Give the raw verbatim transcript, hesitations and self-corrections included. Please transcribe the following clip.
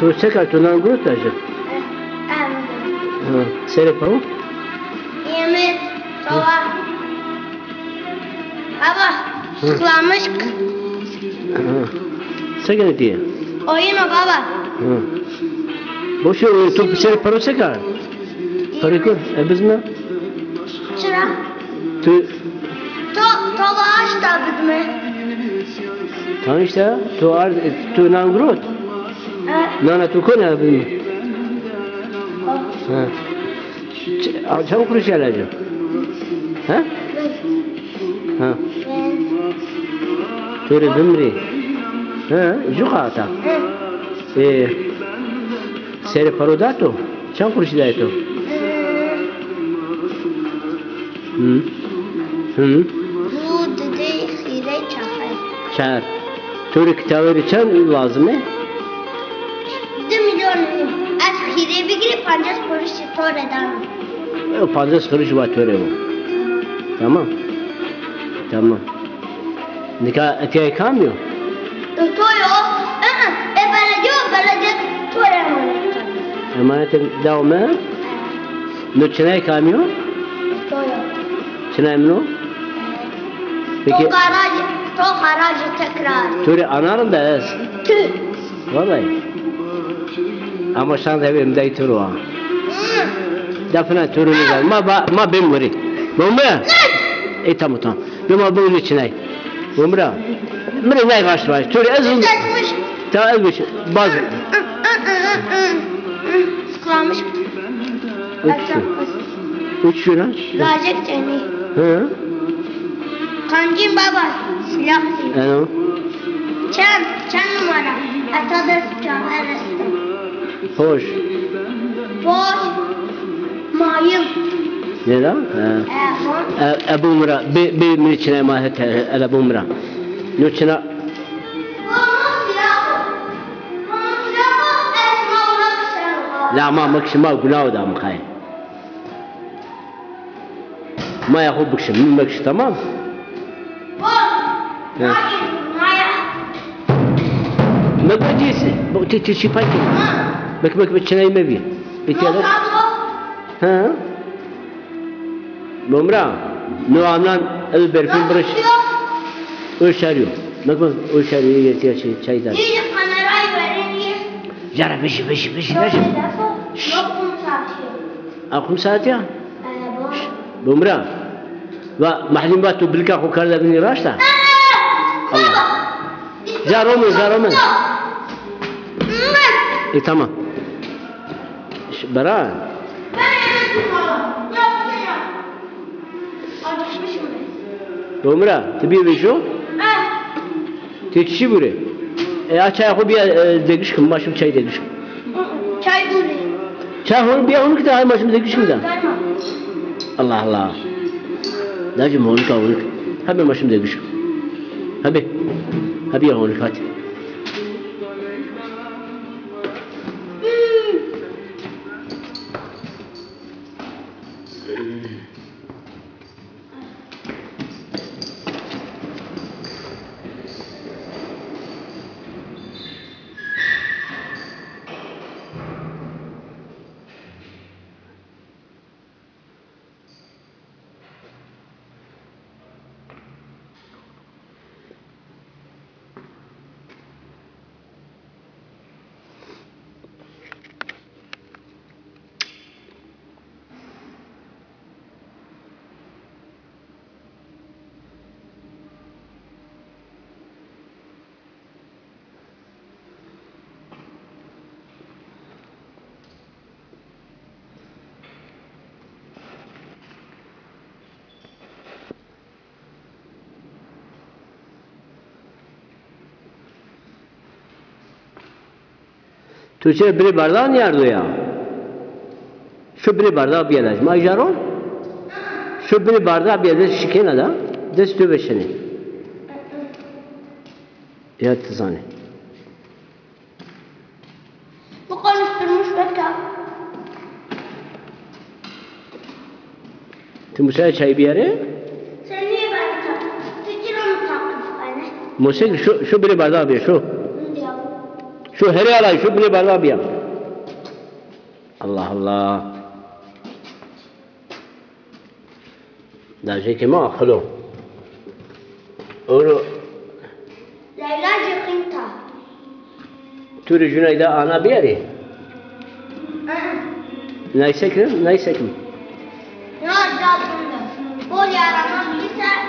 To çeka, to nan girot a jî? Ha, serê paro? Yemir, tova. Baba, sıklamışk. Ha. Se kenê ti? Oyun o baba. Ha. Boş ver, to serê paro çeka? Parê kur, e, bizme. Çira? Tu To, to aşta bidme. Tamam işte, tu ar, tu nan girot. Ha. Nana tu kona bidme. Ha. Ç-, a, çend kuruş alacağım? Ha? Ha. Tu rê bimrî. Ha, ju qata. E, serê paro da to? Çend kuruş da to? Hı. Hı. Bu didê xîrê çaxay. Çar. To rê kitabê rê çend lazim e? Di milyon nîm. Ez xîrê bigirî, pancas qurişî to rê dano. E, pancas qurişî wa to rê wo. Tamam. Tamam. Nika etiyayê kamî yo? To yo. E, e, e, belediye, belediye to rê emanet kerd. Emanetê dawo mi? No çinayê kamî yo? To yo. Çinayê min o? Peki. To xeracî, to xeracî tekrar. To rê anarin da ez? Tü. Vallahi. Ama şan de evim dayı to ro. Hı. Defne to ro nizam. Ma ba, ma bêm werî. Bo mi? Hı. E, tamam, tamam. Yo, ma bêm werî çinay. Bo mi ra. Mi rê nay raşt raşt. To rê ez. Yüz altmış. Ta ez beş. Bazı. Sıklamış. Üç. Üç lira. Lacek cenî. Hı. Kancîn baba, silah. Eno. Çend, çend numara? Ata dest çaver estim. Hoş. Hoş. Mayım. Ne la? Ha. E, hoş. E, e, bo mi ra, bê, bê mi çinay ma hete, ele bo mi ra. No çina. La ma mekşi, ma gunaw da mi kay. Maya xo bikişe, mi mekişe, tamam? He. Mekme cîsî. Bak, ti, ti çi pay ki? Bak, bak, bak, çinay mebî. Bitiya da. He. Bo mi ra. No amnan el berfin biriş. O şarî yo. Bak, bak, o şarî yo, yetiya şey, çay da. Kamerayı verin. Cara, beşi, beşi, beşi, beşi. Şşş. A, kum saat ya? Bo mi ra. Va, Mehlîm va tu bilika xo karda binî raşt a? Allah. Ca romê, ca romê. E, tamam. Ş-, bera. Bo mi ra, ti bîye vêşo? Ti çi bure? E, a çaya xo bîya, e, degiş kim, ma şim çay degiş kim. Çay bure. Çay hon bîya, hon ki de, hay ma şim degiş kim de. Allah Allah. Lacim hon ka, hon. Hebe ma şim degiş kim. Hebe. Hebe ya hon, hadi. Tu çi birê bardax nîyardo ya? Şu birê bardax bîya laj. Ma jaro? Şu birê bardax bîya dest şikêna da. Dest tu veşenê. Ya ti zanê. Bu konuşturmuş beka. Ti musaya çay biyare? Sen niye bana tak-, fikir onu takmış bana? Musek şu, şu birê bardax bîya, şu. Hı, ya. Şu herê alay, şu binê barda bîya. Allah Allah. Lajekê ma aqil o. Ewro. Leyla jî xînt a. Tu rê jûnay de ana biyarî? Nay se kim, nay se kim. Ya da xînt a. Bol yaranan bîse